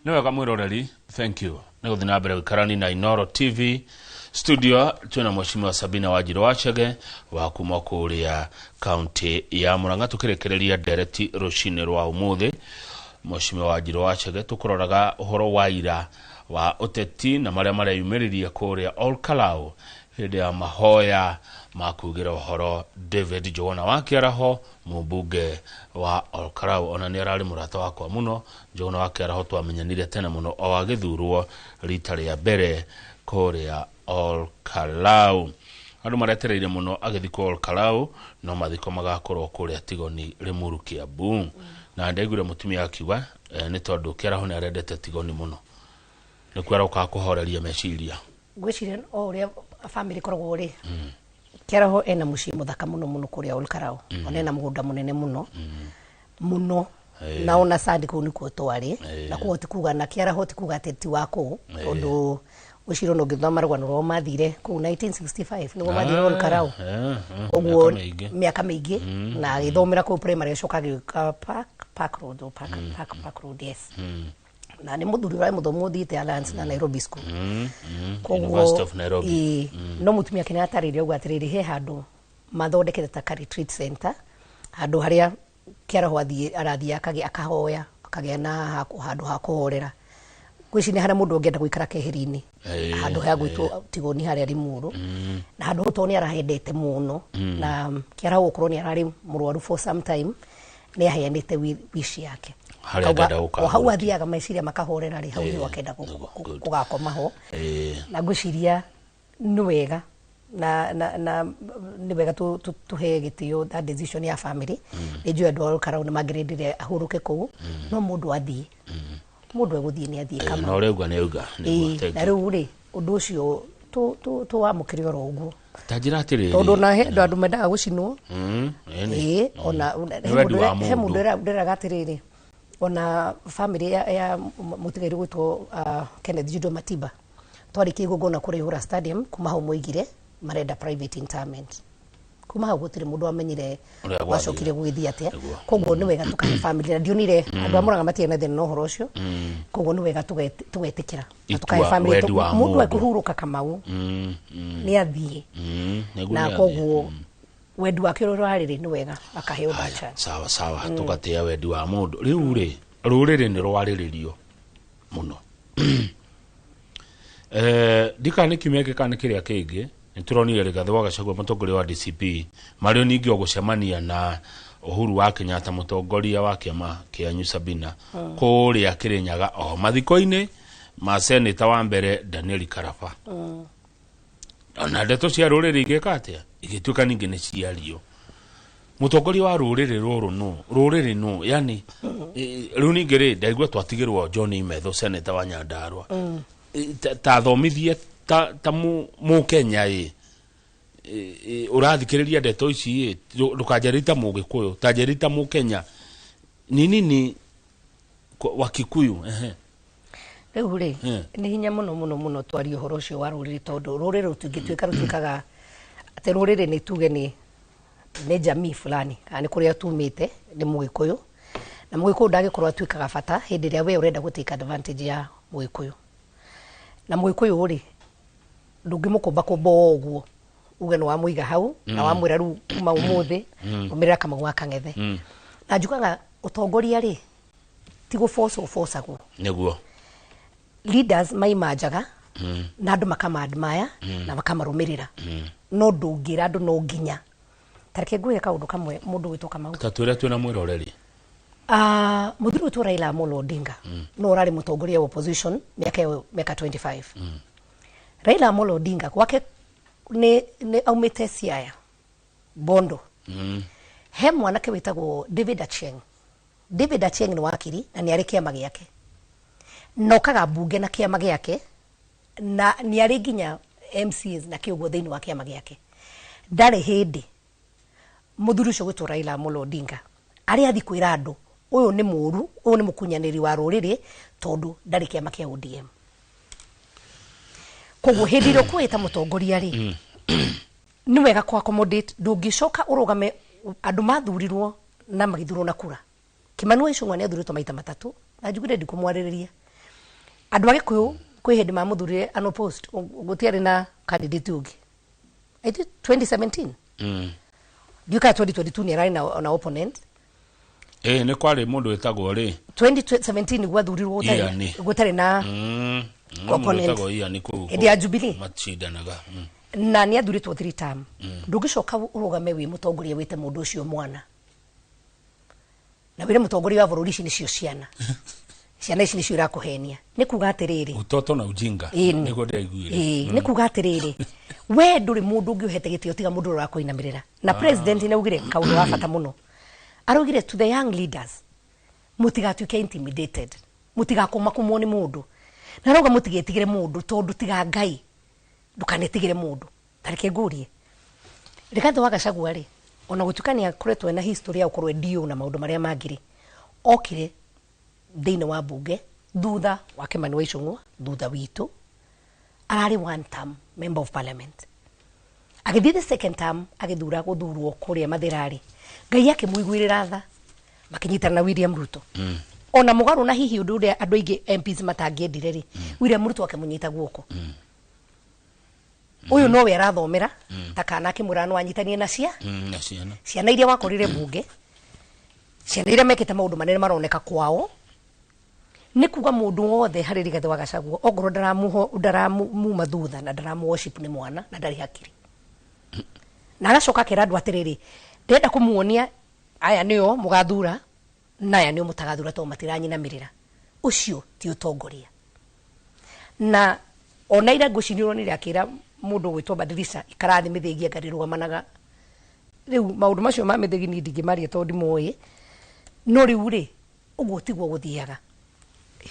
Nĩ wega mwĩroreri, thank you nĩ gũthiĩ na mbere gũikarani na Inoro TV studio. Twĩna Mheshimiwa Sabina Wanjirũ Wachege wa kuma kũrĩa kaunti ya Murang'a, tũkĩrĩkĩrĩria ndereti rũcinĩ rwa ũmũthĩ. Mheshimiwa Wanjirũ Wachege, tũkũroraga ũhoro wa ira wa ũteti na marĩa mareyumĩririe kũrĩa Olkalau hĩndĩ ya mahoya ma kugĩra ũhoro David Njũgũna wa Kĩaraho, mũmbunge wa Olkalau. Ona nĩ ararĩ mũrata wakwa mũno Njũgũna wa Kĩaraho, twamenyanire tene mũno o agĩthurwo rita rĩa mbere kũrĩa Olkalau. Andũ maretereire mũno agĩthikwo Olkalau, no mathiko magakorwo kũrĩa Tigoni, Limuru, Kiambu. Na ndaiguire mũtumia akiuga nĩ tondũ Kĩaraho nĩ arendete Tigoni mũno, nĩkuo arokaga kũhoreria meciria. Ngwĩciria o ũrĩa family ĩkoragwo rĩ, Kĩaraho ena mũciĩ mũthaka mũno mũno kũrĩa Olkarau. Ona ena mũgũnda mũnene mũno mũno, na ona sandi kũu nĩkuo twarĩ. Na koguo ti kuga na Kĩaraho ti kuga atĩ ti wa kũu, tondũ gwĩciria ona ũngĩthoma rũgano rwao mathire kũu 1965 nĩguo mathire Olkarau. Ũguo mĩaka mĩingĩ. Mĩaka mĩingĩ, na agĩthomera kũu primary, acoka agĩũka Park Road or Park Road, yes. Na nĩ mũthuri ũrarĩ mũthomu, ũthiĩte Alliance na Nairobi School. University of Nairobi. Ĩĩ, no mũtumia ake nĩatarĩria ũguo atĩrĩrĩ, he handũ mathondekete ta ka retreat center, handũ harĩa Kĩaraho athiĩ arathiĩ akagĩa akahoya, akagĩa na handũ ha kũhorera. Ngwĩciria nĩ harĩa mũndũ ũngĩenda gũikara keheri-inĩ, handũ ha gwĩtwo Tigoni harĩa Limuru. Na handũ hau tondũ nĩ arahendete mũno, na Kĩaraho gũkorwo nĩ ararĩ mũrwaru for some time, nĩ aheanĩte wish yake. Harĩa Akauga, angĩenda o hau gũkahurũkia. Athiaga meciria makahorera rĩ, hau nĩho akenda gũgakoma ho. Na ngwĩciria nĩ wega na nĩ wega tũhe gĩtĩo that decision ya family. Nĩ njũĩ andũ a Olkarau nĩ mangĩrendire ahurũke kũu, no mũndũ athiĩ, mũndũ egũthiĩ nĩ athiĩ kama Na ũrĩa auga nĩ auga nĩguo. Ĩĩ, Thank na you. rĩu rĩ, ũndũ ũcio tũwamũkĩre oro ũguo. Ta njĩra atĩrĩrĩ, Tondũ ona he andũ mendaga gũcinwo. Ĩni. Ĩĩ, ona he Nĩ wendi mũndũ wa he mũndũ mũndũ. ndĩraga atĩrĩrĩ, ona family ya mũtigairĩ gwĩtwo Kenneth Judo Matiba, twarĩkia igongona kũrĩa Ihũra Stadium, kuma hau moigire marenda private interment. Kuma hau gũtirĩ mũndũ wamenyire ũrĩa gwathire. Gwacokire gũgĩthiĩ atĩa. Nĩguo. Koguo nĩ wega tũkahe family, na ndionire andũ a Mũrang'a matirĩ na thĩna na ũhoro ũcio. Koguo nĩ wega tũgetĩkĩra na Itua, tũkahe family wendi wa mũndũ mũndũ. ekũhurũka Kamau nĩ athiĩ. Nĩguo Na nĩ athiĩ. koguo wendi wake ũrĩa ũrarĩ rĩ, nĩ wega akaheo that chance. Sawa sawa, tũgatĩa wendi wa mũndũ. Rĩu rĩ, rũrĩrĩ nĩ rwarĩrĩrio mũno. Ndikana nĩ kiumia gĩkĩ kana nĩ kĩrĩa kĩngĩ, nĩ tũronire Rigathĩ wa Gachagua, mũtongoria wa DCP, marĩ o ningĩ o gũcemania na Uhuru wa Kenyatta, mũtongoria wa kĩama kĩanyu Sabina, kũrĩa Kĩrĩnyaga, o mathiko-inĩ ma seneta wa mbere Daniel Karaba. Ona ndeto cia rũrĩrĩ igĩka atĩa, igĩtuĩka ningĩ nĩ ciario. Mũtongoria wa rũrĩrĩ rũrũ nũ? Rũrĩrĩ nũ? Yani rĩu ningĩ rĩ, ndaigua twatigĩrwo John Methu, seneta wa Nyandarua. Ta thomithie ta mũkenya ĩ ũrathikĩrĩria ndeto ici ĩ, ndũkanjĩre ta mũgĩkũyũ, ta njĩre ta mũkenya ni nini wa Kikuyu, ehe. Rĩu rĩ, nĩ hinya mũno mũno mũno twarie ũhoro ũcio wa rũrĩrĩ, tondũ rũrĩrĩ rũtingĩtuĩka, rũtuĩkaga atĩ rũrĩrĩ nĩ tuge nĩ jamii fulani kana nĩ kũrĩa tumĩte, nĩ mũgĩkũyũ. Na mũgĩkũyũ ndangĩkorwo atuĩkaga bata hĩndĩ ĩrĩa we ũrenda gũ take advantage ya mũgĩkũyũ. Na mũgĩkũyũ rĩ, ndũngĩmũkũmba kũmba o ũguo uge nĩ wamũiga hau na wamwĩra rĩu kuma ũmũthĩ rũmĩrĩra Kamau wa Kang'ethe. Na njugaga ũtongoria rĩ, ti gũbocwo ũbocagwo. Leaders maimanjaga na andũ makama-admire na makamarũmĩrĩra, no ndũngĩra andũ no nginya. Ta reke ngwĩre kaũndũ kamwe, mũndũ gwĩtwo Kamau. Ta twĩre, twĩna mwĩroreri. Mũthuri witũ Raila Amolo Odinga no ũrarĩ mũtongoria wa opposition mĩaka ĩyo, mĩaka 25. Raila Amolo Odinga gwake nĩ aumĩte Siaya Bondo. He mwanake wĩtagwo David Achieng. David Achieng nĩ wakiri na nĩ arĩ kĩama gĩake, na okaga mbunge na kĩama gĩake, na nĩ arĩ nginya MCAs na kĩ ũguo thĩinĩ wa kĩama gĩake. Ndarĩ hĩndĩ mũthuri ũcio gwĩtwo Raila Amolo Odinga arĩa athi kwĩra andũ ũyũ nĩ mũru, ũyũ nĩ mũkunyanĩri wa rũrĩrĩ, tondũ ndarĩ kĩama kĩa ODM. Koguo hĩndĩ ĩrĩa ũkwĩta mũtongoria rĩ, nĩ wega kũ accommodate. Ndũngĩcoka ũrũgame andũ mathurirwo na magĩthurwo na kura. Kimani wa Ichung'wa nĩ athurĩtwo maita matatũ, na njugire ndikũmwarĩrĩria. Andũ a Gĩkũyũ kwĩ hĩndĩ mamuthurire unopposed, gũtiarĩ na candidate ũngĩ. I think 2017. Ndiũĩ kana 2022 nĩ ararĩ na opponent. Ĩ nĩ kwarĩ mũndũ wĩtagwo rĩ? 2017 gwathurirwo gũtarĩ Ian. gũtarĩ na Mũndũ opponent. wĩtagwo Ian kũu. Hĩndĩ ya Jubilee. Macindanaga. Na nĩ athurĩtwo three term. Ndũngĩcoka ũrũgame wĩ mũtongoria wĩte mũndũ ũcio mwana na wĩre mũtongoria wa bũrũri, ici nĩcio ciana, ciana ici nĩcio irakũhenia. Nĩ kuga atĩrĩrĩ, Utoto na ujinga. Ĩni. Nĩguo ndĩraiguire. Ĩĩ, nĩ kuga atĩrĩrĩ, we ndũrĩ mũndũ ũngĩ ũhete gĩtĩo tiga mũndũ ũrĩa ũrakũinamĩrĩra. Na president nĩ augire kaũndũ wa bata mũno, araugire to the young leaders, mũtigatuĩke intimidated, mũtigakumakumwo nĩ mũndũ, na arauga mũtigetigĩre mũndũ, tondũ tiga Ngai ndũkanetigĩre mũndũ. Tareke ngũrie, Rigathĩ wa Gachagua rĩ, ona gũtuĩka nĩ akoretwo ena history ya gũkorwo DO na maũndũ marĩa mangĩ rĩ, okire thĩinĩ wa bunge thutha wa Kimani wa Ichung'wa, thutha witũ, ararĩ one term member of parliament. Agĩthiĩ the second term, agĩthura gũthurwo kũrĩa Mathĩra rĩ, Ngai akĩmũiguĩrĩra tha, makĩnyitana na William Ruto. Ona mũgarũ na hihi ũndũ ũrĩa andũ aingĩ MPs matangĩendire rĩ, William Ruto akĩmũnyita guoko. Ũyũ nowe arathomera ta kana akĩmwĩra no anyitanie na cia Na ciana. Ciana iria wakorire bunge, ciana iria mekĩte maũndũ manene maroneka kwao. Nĩ kuga mũndũ wothe harĩ Rigathĩ wa Gachagua, ongorwo ndaramuma thutha na ndaramu worship, nĩ mwana na ndarĩ hakiri. Na agacoka akera andũ atĩrĩrĩ, ndĩrenda kũmuonia aya nĩo mũgathura na aya nĩo mũtagathura, tondũ matiranyinamĩrĩra. Ũcio ti ũtongoria. Na ona ira ngũci nĩ ũronire akĩra mũndũ ũgwĩtwo Badilisha ikara thĩ, mĩthĩgi anga ndĩrũgamanaga. Rĩu maũndũ macio ma mĩthĩgi niĩ ndingĩmaria tondũ ndimoĩ, no rĩu rĩ, ũguo tiguo gũthiaga.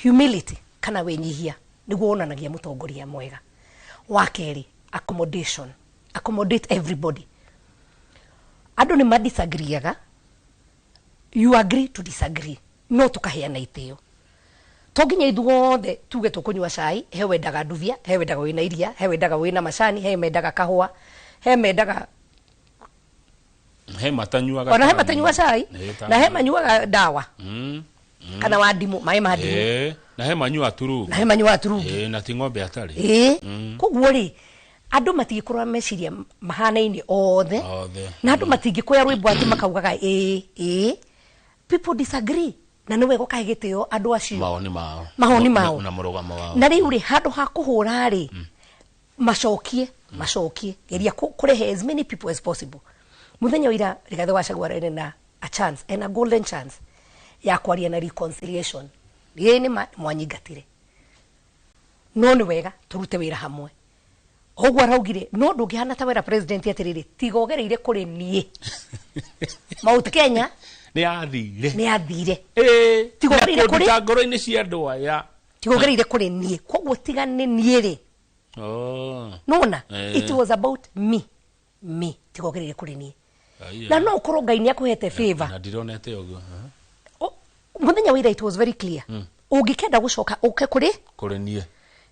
Humility kana wĩnyihia nĩguo wonanagia mũtongoria mwega. Wa kerĩ, accommodation. Accommodate everybody. Andũ nĩ madisagreeaga, you agree to disagree, no tũkaheana itĩo. To nginya ithuothe tuge tũkũnyua cai. He wendaga nduvia, he wendaga wĩna iria, he wendaga wĩna macani, he mendaga kahũa, he mendaga He matanyuaga. Ona he matanyua cai. Na he manyuaga ndawa kana wa ndimũ, maĩ ma ndimũ. Na he manyua turungi. Na he manyuaga turungi. Na ti ng'ombe atarĩ. Ĩĩ, koguo rĩ, andũ matingĩkorwo meciria mahanaine othe. Othe. Na andũ matingĩkoya rwĩmbo atĩ makaugaga ĩĩ ĩĩ. People disagree, na nĩ wega ũkahe gĩtĩo andũ acio. Mawoni mao. Mawoni mao. Na mũrũgamo wao. Na rĩu rĩ, handũ ha kũhũra rĩ, macokie macokie, geria kũrehe as many people as possible. Mũthenya wa ira Rigathĩ wa Gachagua arĩ na a chance, ena golden chance ya kwaria na reconciliation. Ĩĩ, nĩ mwanyingatire, no nĩ wega tũrute wĩra hamwe. Ũguo araugire, no ndũngĩhana ta wera president atĩrĩrĩ, tiga ũgereire kũrĩ niĩ, Mount Kenya Nĩ yathire. Nĩ yathire. Tiga ũgereire kũrĩ kũruta ngoro-inĩ cia andũ aya. Tiga ũgereire kũrĩ niĩ, koguo tiga nĩ niĩ rĩ. Nona it was about me me, tiga ũgereire kũrĩ niĩ. Aiya. Na no ũkorwo Ngai nĩ akũhete favor. Na ndironete ũguo. Aha. Mũthenya wa ira it was very clear, ũngĩkenda gũcoka ũke kũrĩ kũrĩ niĩ.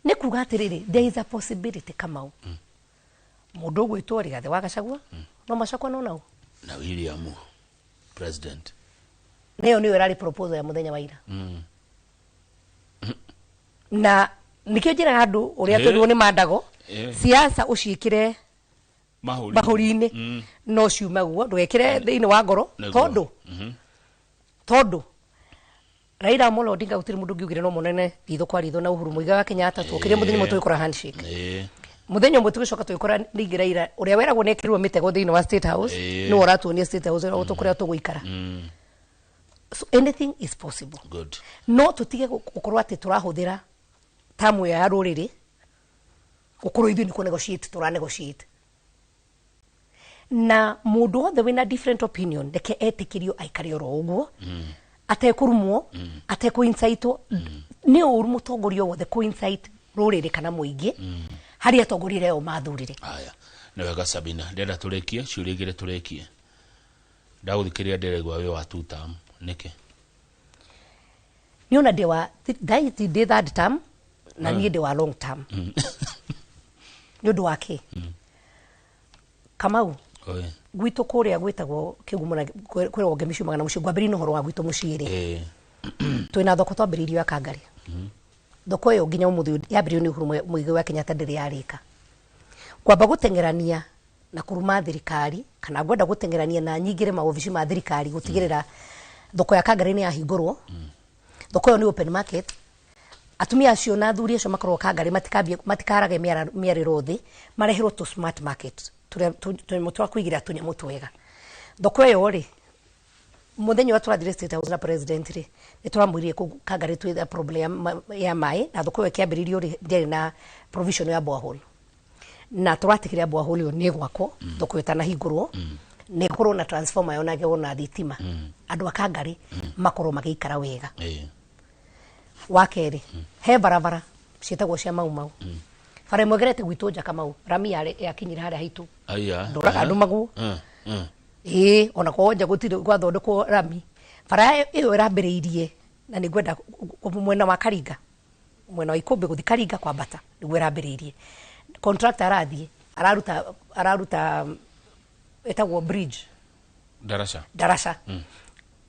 Nĩ kuga atĩrĩrĩ, there is a possibility, Kamau, mũndũ ũgwĩtwo Rigathĩ wa Gachagua no macokwo no nau na William president. Nĩyo nĩyo ĩrarĩ proposal ya mũthenya wa ira. Na nĩkĩo njĩraga andũ ũrĩa twĩrwo nĩ mandago, siasa ũciĩkĩre mahũri mahũri-inĩ, no ciume guo, ndũgekĩre thĩinĩ wa ngoro. Nĩguo. Tondũ Raila Amolo Odinga gũtirĩ mũndũ ũngiugire no monene ritho kwa ritho na Uhuru Muigai wa Kenyatta. Tuokire mũthenya ũmwe tũgĩkora handshake. Mũthenya ũmwe tũgĩcoka tũgĩkora rĩngĩ Raila ũrĩa weragwo nĩ ekĩrirwo mĩtego thĩinĩ wa State House, nĩwe ũratuonia State House ĩrĩa kũrĩa tũgũikara. So anything is possible. Good. No tũtige gũkorwo atĩ tũrahũthĩra tamu ĩyo ya rũrĩrĩ gũkorwo ithuĩ nĩ kũ negotiate, tũra negotiate na mũndũ wothe wĩna different opinion. Reke etĩkĩrio aikare oro ũguo atekũrumwo, atekũ-incitwo. Nĩ ũru mũtongoria wothe kũ-incite rũrĩrĩ kana mũingĩ harĩ atongoria arĩa o mathurire. Haya, nĩ wega Sabina, ndĩrenda tũrĩkie ciũria igĩrĩ tũrĩkie. Ndagũthikĩrĩria ndĩraigua wĩ wa two term, nĩkĩ? Nĩ ona ndĩ wa ndĩ third term na niĩ ndĩ wa long term. Nĩ ũndũ wa kĩ, Kamau? Oi. Gwitũ kũrĩa gwĩtagwo Kĩgumo na kwĩragwo ngemi ciumaga na mũciĩ. Ngwambĩrĩria na ũhoro wa gwitũ mũciĩ rĩ, twĩna thoko twambĩrĩirio ya Kangari. Thoko ĩyo nginya ũmũthĩ yambĩrĩirio nĩ Uhuru Muigai wa Kenyatta ndĩrĩ yarĩka. Kwamba gũteng'erania na kũruma thirikari kana ngwenda gũteng'erania na nyingĩre mawobici ma thirikari gũtigĩrĩra thoko ya Kangari nĩ yahingũrwo. Thoko ĩyo nĩ open market. Atumia acio na athuri acio makorwo Kangari matikambie matikarage mĩarĩro thĩ, mareherwo tũ smart market tũrĩa tũnyamũ twa kũigĩra tũnyamũ twega. Thoko ĩyo rĩ, muthenya wa tũrathire State House na president rĩ, nĩ tũramwĩrire kũu Kangari twĩ problem ya maĩ, na thoko ĩyo ĩkĩambĩrĩrio rĩ, ndĩarĩ na provision ya borehole, na tũratigĩrĩra borehole ĩyo nĩ ĩgwakwo thoko ĩyo ĩtanahingũrwo, nĩ ĩkorwo na transformer yonage na thitima, andũ a Kangari makorwo magĩikara wega. Wa kerĩ, he barabara ciĩtagwo cia Mau Mau. Bara ĩmwe ĩgerete gwitũ nja Kamau, rami yakinyire harĩa haitũ. Aya. Ndũraga ndumagwo. Ĩĩ, ona kwao nja gũtirĩ gwathondekwo rami. Bara ĩyo ĩrambĩrĩirie na nĩ ngwenda mwena wa Karinga, mwena wa Ikũmbĩ gũthiĩ Karinga kwambata nĩguo ĩrambĩrĩirie. Contractor arathiĩ araruta ĩtagwo bridge. Daraca. Daraca.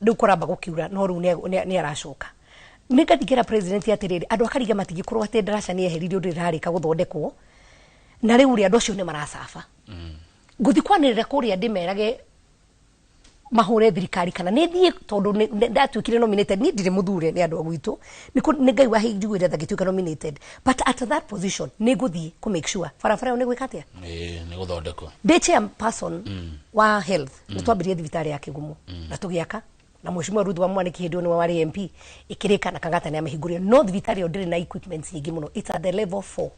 Rĩu kũramba gũkiura no rĩu nĩ aracoka. Nĩ ngathikĩra president atĩrĩrĩ, andũ a Karinga matingĩkorwo atĩ daraca nĩ yeheririo ndĩrĩ ĩrarĩka gũthondekwo, na rĩu rĩ andũ acio nĩ maracaba. Ngũthiĩ kwanĩrĩra kũrĩa ndĩmerage mahũre thirikari kana nĩ thiĩ, tondũ ndatuĩkire nominated, niĩ ndirĩ mũthure nĩ andũ a gwitũ, nĩ Ngai wahinjiguĩre tha ngĩtuĩka nominated, but at that position nĩ ngũthiĩ kũ make sure barabara ĩyo nĩ gwĩka atĩa. Ĩĩ, nĩ gũthondekwo. Ndĩ chairperson wa health, nĩ twambirie thibitarĩ ya Kĩgumo na tũgĩaka na Mheshimiwa Ruth wa Mwaniki hĩndĩ ĩyo nĩwe warĩ MP, ĩkĩrĩka na Kang'ata nĩ amĩhingũrire, no thibitarĩ ĩyo ndĩrĩ na equipments nyingĩ mũno, it's at the level 4.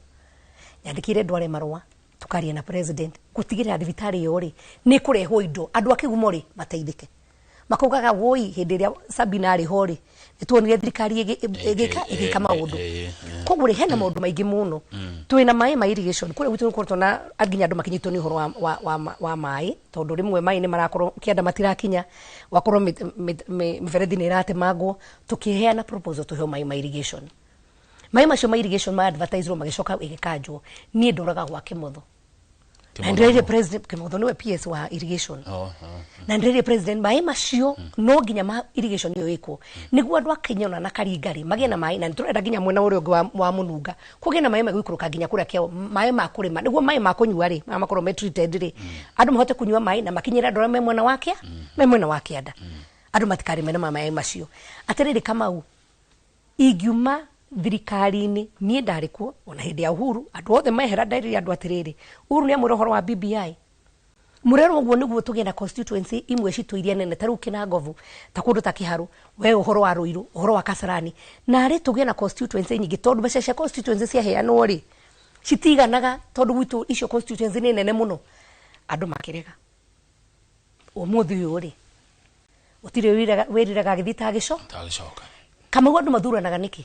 Nyandĩkĩire ndware marũa tukaria na president gutigirira thibitari iyo ri ni kurehwo indo andu a Kigumo ri mateithike. Makaugaga woi hindi iria Sabina ari ho ri ni tuonire thirikari igika igika maundu. Koguo ri hena maundu maingi muno. Twina mai ma irrigation kuria gwitu nikukoretwo na nginya andu makinyitwo ni uhoro wa mai, tondu rimwe mai ni marakorwo kianda matirakinya, wakorwo miberethi ni iratemangwo. Tukiheana proposal tuheo mai ma irrigation. Mai macio ma irrigation ma advertise magicoka igikanjwo. Nie ndoraga gwa Kimotho. Na ndĩrĩrie president Kimotho niwe PS wa irrigation. Na ndĩrĩrie president mai macio no nginya ma irrigation iyo ĩkwo niguo andu a Kenya ona na Karinga rĩ magĩe na mai, na nĩtũrenda nginya mwena ũrĩa ũngĩ wa Mũnunga kũgĩe na mai magũikũrũka nginya kũrĩa kĩao, mai ma kũrĩma, niguo mai ma kũnyua rĩ maya makorwo me treated rĩ, andũ mahote kũnyua mai na makinyĩre andũ arĩa me mwena wa kĩa, me mwena wa kĩanda, andũ matikarĩme na mai macio. Atĩrĩrĩ Kamau, ingiuma thirikari-inĩ niĩ ndarĩ kuo ona hĩndĩ ya Uhuru, andũ othe mehera nderire andũ atĩrĩrĩ, Uhuru nĩ amwĩra ũhoro wa BBI, mũrerwo ũguo nĩguo tũgĩe na constituency imwe citũ iria nene ta rĩu Kĩnangobu, ta kũndũ ta Kĩharũ, we ũhoro wa Ruiru, ũhoro wa Kasarani, na arĩ tũgĩe na constituency nyingĩ, tondũ mbeca cia constituency ciaheanwo rĩ citiganaga, tondũ gwitũ icio constituency nĩ nene mũno. Andũ makĩrega. Ũmũthĩ ũyũ rĩ gũtirĩ wĩriraga agĩthiĩ ta agĩcoka. Kamau andũ mathuranaga nĩkĩ?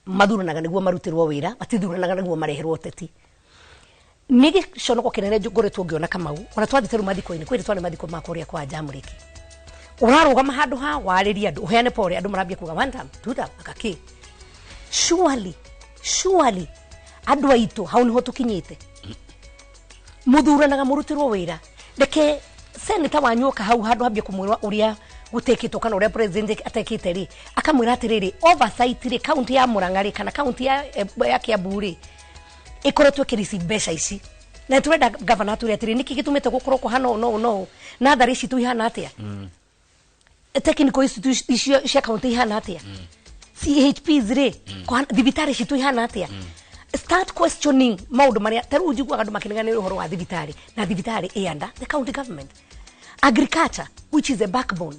Mathuranaga nĩguo marutĩrwo wĩra, matithuranaga nĩguo mareherwo ũteti. Nĩ gĩconoko kĩnene ngoretwo ngĩona Kamau, ona twathiĩte rĩu mathiko-inĩ, kwĩrĩ twarĩ mathiko ma kũrĩa kwa Jamũrĩki. Ũrarũgama handũ ha warĩrie andũ, ũheane pole, andũ marambia kuga one time, two time, aka kĩ. Surely, surely, andũ aitũ hau nĩho tũkinyĩte. Mũthuranaga mũrutĩrwo wĩra. Reke senator wanyu oka hau handũ hambie kũmwĩra ũrĩa gũtekĩtwo kana ũrĩa president atekĩte rĩ, akamwĩra atĩrĩrĩ, oversight rĩ, county ya Murang'a rĩ, kana county ya Kiambu rĩ, ĩkoretwo ĩkĩreceive mbeca ici. Na tũrenda governor atwĩre atĩrĩ, nĩkĩ gĩtũmĩte gũkorwo kũhana ũũ na ũũ na ũũ? Natharĩ ici ihana atĩa? Technical institute icio cia county ihana atĩa? CHPs rĩ, thibitarĩ citũ ihana atĩa? Start questioning maũndũ marĩa ta rĩu njiguaga andũ makĩneganĩra ũhoro wa thibitarĩ, na thibitarĩ ĩ under the county government. Agriculture, which is the backbone,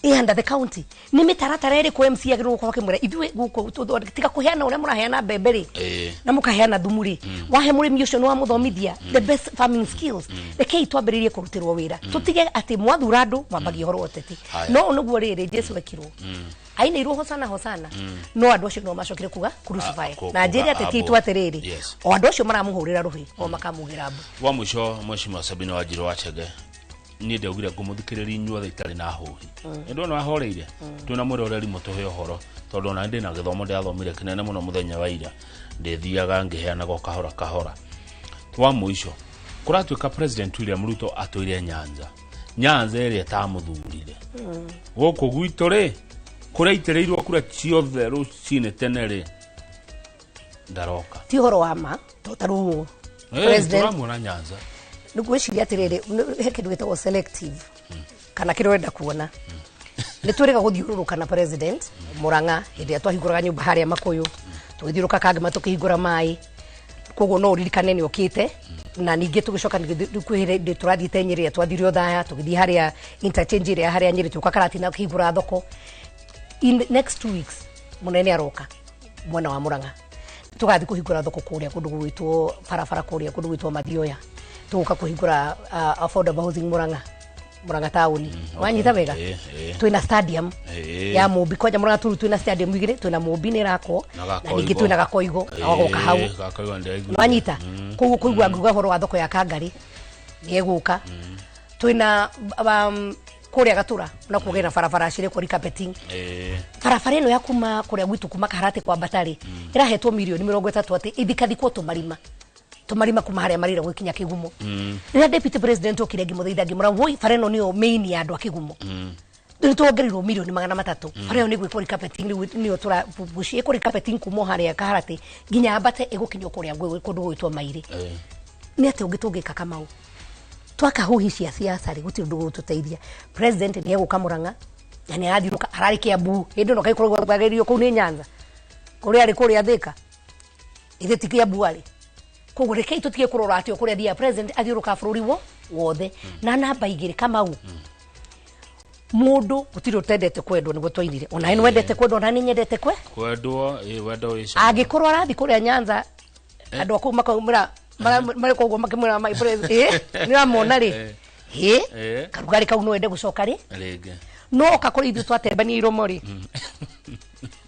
ĩ under the county. Nĩ mĩtaratara ĩrĩkũ MC agĩrĩirwo gũkorwo akĩmwĩra ithuĩ gũkũ tiga kũheana ũrĩa mũraheana mbembe rĩ, na mũkaheana thumu rĩ, wahe mũrĩmi ũcio nĩ wamũthomithia the best farming skills. Rekei twambĩrĩrie kũrutĩrwo wĩra, tũtige atĩ mwathura andũ mwambagie ũhoro wa ũteti. No ũguo rĩrĩ Jesu ekirwo ainĩirwo hosana hosana, no andũ acio no macokire kuga crucify. Na njĩre ateti aitũ atĩrĩrĩ, o andũ acio maramũhũrĩra rũhĩ o makamugĩra mbu. Wa mũico Mheshimiwa Sabina Wanjiru wa Chege, niĩ ndaugire ngũmũthikĩrĩria inyuothe itarĩ na hũhi. Nĩ ndona wahoreire, twĩna mwĩroreri mũtũhe ũhoro, tondũ ona ndĩ na gĩthomo ndĩrathomire kĩnene mũno mũthenya wa ira, ndĩthiaga ngĩheanaga o kahora kahora. Wa mũico, kũratuĩka President William Ruto atũire Nyanza, Nyanza ĩrĩa ĩtamũthurire. Gũkũ gwitũ rĩ, kũrĩa aitĩrĩirwo kura ciothe rũcinĩ tene rĩ, Ndaroka. Ti ũhoro wa ma to ta rĩu president tũramuona Nyanza. Nĩ ngwĩciria atĩrĩrĩ, he kĩndũ gĩtagwo selective kana kĩrĩa ũrenda kuona. Nĩ twĩrĩga gũthiũrũrũka na president Murang'a hĩndĩ ĩrĩa twahingũraga nyũmba harĩa Makuyu, tũgĩthiũrũrũka Kangema tũkĩhingũra maĩ, koguo no ũririkane nĩ okĩte. Na ningĩ tũgĩcoka kwĩ hĩndĩ tũrathiĩte Nyĩrĩ, ĩrĩa twathire Othaya, tũgĩthiĩ harĩa interchange ĩrĩa harĩa Nyĩrĩ, tũka Karatina kũhingũra thoko. In the next 2 weeks mũnene aroka mwena wa Murang'a, tũgathiĩ kũhingũra thoko kũrĩa kũndũ gũgwĩtwo barabara, kũrĩa kũndũ gwĩtwo Mathioya, tũgũka kũhingũra affordable housing Murang'a, Murang'a taũni. Wanyita wega? Twĩna stadium ya Mũmbi kwanja Murang'a turu, twĩna stadium igĩrĩ, twĩna Mũmbi nĩ ĩrakwo na ningĩ twĩna Gakoigo agoka hau. Gakoigo ndĩraiguire. Wanyita? Koguo kũigua ngiuga ũhoro wa thoko ya Kangari nĩ egũka. Twĩna kũrĩa Gatura na kũgĩa na barabara cirekwo recarpeting. Barabara ĩno ya kuma kũrĩa gwitũ kuma Kaharati kwambata rĩ, ĩrahetwo mirioni 30 atĩ ithikathikwo tũmarima tũmarima kuma harĩa marira gũkinya Kĩgumo. Rĩrĩa deputy president okire ngĩmũthaitha, ngĩmũra woi, bara ĩno nĩyo main ya andũ a Kĩgumo, rĩu tuongereirwo mirioni 300. Bara ĩyo nĩ gwĩkwo recarpeting, rĩu nĩyo tũra ĩkwo recarpeting kuma o harĩa Kaharati nginya ambate ĩgũkinya kũrĩa kũndũ gũgwĩtwo Mairĩ. Nĩ atĩa ũngĩ tũngĩka, Kamau? Twaka huhi cia siasa rĩ, gũtirĩ ũndũ gũtũteithia. President nĩ egũka Murang'a na nĩ arathiũrũka, ararĩ Kiambu hĩndĩ ĩno, kaikoragwo kwagerio kũu nĩ Nyanza, kũrĩa arĩ kũrĩa Thĩka, ithe ti Kiambu arĩ. Koguo rekei tũtige kũrora atĩ o kũrĩa athiaga, president athiũrũka bũrũri wothe. Na namba igĩrĩ, Kamau, mũndũ gũtirĩ ũtendete kwendwo, nĩguo twainire, ona nĩ wendete kwendwo, ona nĩ nyendete kwe Kwendwo, wendo wĩ cama. Angĩkorwo arathiĩ kũrĩa Nyanza, andũ a kũu makaumĩra marĩ koguo makĩmwĩra my president, nĩ ũramona rĩ, ĩ karugarĩ kau no wende gũcoka rĩ rĩngĩ. No oka kũrĩ ithuĩ twatembania iromo rĩ,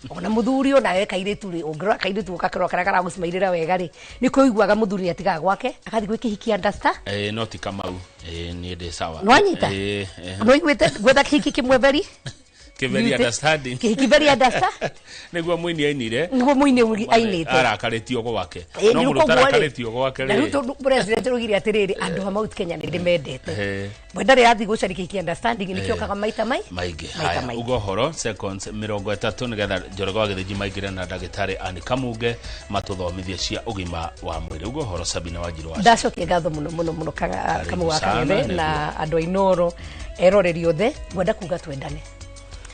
ona mũthuri ona we kairĩtu rĩ, ũngĩrora kairĩtu ũgakĩrora karĩa karagũcimairĩra wega rĩ, nĩ kũiguaga mũthuri nĩ atigaga gwake agathiĩ gwĩ kĩhiki understand. No ti Kamau, niĩ ndĩ sawa. Nĩwanyita? Eh. No iguĩte gwetha kĩhiki kĩmwe very Kĩveri understanding. Kĩhiki very understand. Nĩguo mũini ainire. Nĩguo mũini ainĩte. Arakarĩtio gwake. No Nĩ mũndũ koguo rĩ, ũtarakarĩtio gwake na rĩu rĩ. tondũ president augire atĩrĩrĩ, andũ a Mount Kenya nĩ ndĩmendete, we ndarĩ athiĩ gũcaria kĩhiki understanding, nĩkĩokaga maita mai maingĩ. Maita Haya, maingĩ. uga ũhoro seconds 30 nĩgetha Njoroge wa Gĩthĩnji maingĩre na ndagĩtarĩ Ann Kamunge matũthomithie cia ũgima wa mwĩrĩ. Uga ũhoro, Sabina Wanjiru wa Ndacokia ngatho mũno mũno mũno, Karibu Kamau wa sana, Kang'ethe na andũ a Inoro eroreri othe. Ngwenda kuga twendane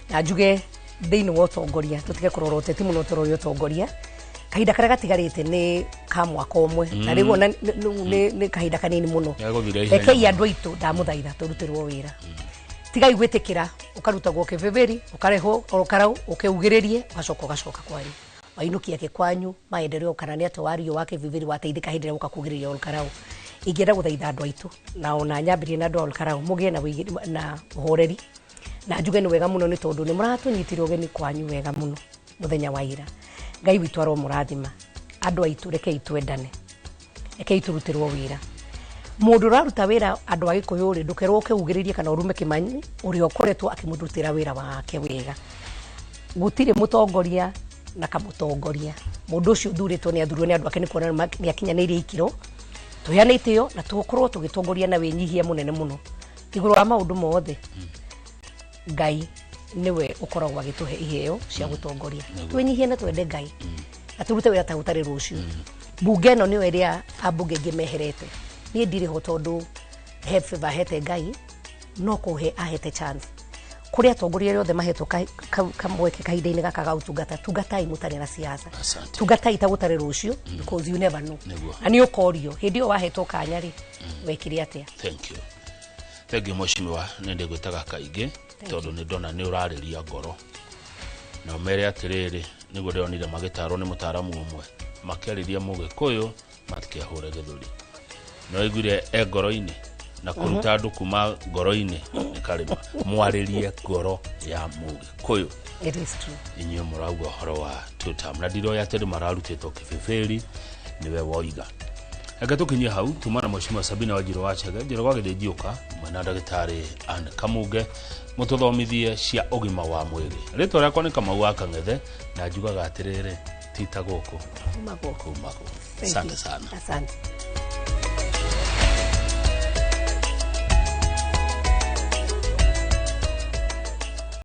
na njuge thĩinĩ wa ũtongoria tũtige kũrora ũteti mũno, tũrore ũtongoria. Kahinda karĩa gatigarĩte nĩ ka mwaka ũmwe na rĩu ona nĩ kahinda kanini mũno. Gegũthira ihenya. Rekei andũ aitũ, ndamũthaitha, tũrutĩrwo wĩra. Tigai gwĩtĩkĩra ũkarutagwo kĩbĩbĩri, ũkarehwo orokarau, ũkeugĩrĩrie, ũgacoka ũgacoka kwanyu, wainũkia kĩ kwanyu maendeleo kana nĩ atĩ wario wa kĩbĩbĩri wateithĩka hĩndĩ ĩrĩa ũka kugĩrĩria Olkarau. Ingĩenda gũthaitha andũ aitũ na ona nyambĩrĩrie na andũ a Olkarau, mũgĩe na na ũhoreri, na njuge nĩ wega mũno nĩ tondũ nĩ mũratũnyitire ũgeni kwanyu wega mũno mũthenya wa ira. Ngai witũ aromũrathima. Andũ aitũ, rekei twendane, rekei tũrutĩrwo wĩra. Mũndũ ũraruta wĩra andũ a Gĩkũyũ rĩ, ndũkerwo ũkeugĩrĩrie kana ũrume Kĩmanyi ũrĩa ũkoretwo akĩmũrutĩra wĩra wake wega. Gũtirĩ mũtongoria na kamũtongoria, mũndũ ũcio ũthurĩtwo nĩ athurirwo nĩ andũ ake, nĩ kuona nĩ akinyanĩirie ikĩro. Tũheane itĩo na tũkorwo tũgĩtongoria na wĩnyihia mũnene mũno. Igũrũ wa maũndũ mothe, Ngai nĩwe ũkoragwo agĩtũhe iheo cia gũtongoria. Twĩnyihie na twende Ngai na tũrute wĩra ta gũtarĩ rũciũ. Mbunge ĩno nĩyo ĩrĩa ambunge aingĩ meherete. Niĩ ndirĩ ho tondũ he favor hete Ngai, no kũhe ahete chance. Kũrĩ atongoria arĩa othe mahetwo kamweke kahinda-inĩ gaka ga ũtungata, tungatai mũtarĩ na siasa. Asante. Tungatai ta gũtarĩ rũciũ, because you never know. Nĩguo. Na nĩ ũkorio hĩndĩ ĩyo wahetwo kanya rĩ, wekire atĩa? Thank you, thank you mheshimiwa. Nĩ ndĩgwĩtaga kaingĩ tondũ nĩ ndona nĩ ũrarĩria ngoro na ũmere atĩrĩrĩ, nĩguo ndĩronire magĩtarwo nĩ mũtaaramu ũmwe makĩarĩria mũgĩkũyũ matikehũre gĩthũri. Nĩ waiguire e ngoro-inĩ na kũruta andũ kuma ngoro-inĩ nĩ karĩma mwarĩrie ngoro ya mũgĩkũyũ. It is true. Inyuĩ mũrauga ũhoro wa two term na ndiroya atĩ andũ mararutĩtwo kĩbĩbĩri nĩwe woiga. Reke tũkinyie hau tuma na mheshimiwa Sabina Wanjiru wa Chege. Njoroge wa Gĩthĩnji ũka mwena ndagĩtarĩ Ann Kamunge mũtũthomithie cia ũgima wa mwĩrĩ. Rĩtwa rĩakwa nĩ Kamau wa Kang'ethe na njugaga atĩrĩrĩ, ti ta gũkũ Kuma gũkũ. kuma gũkũ. Thank Asante you. sana. Asante.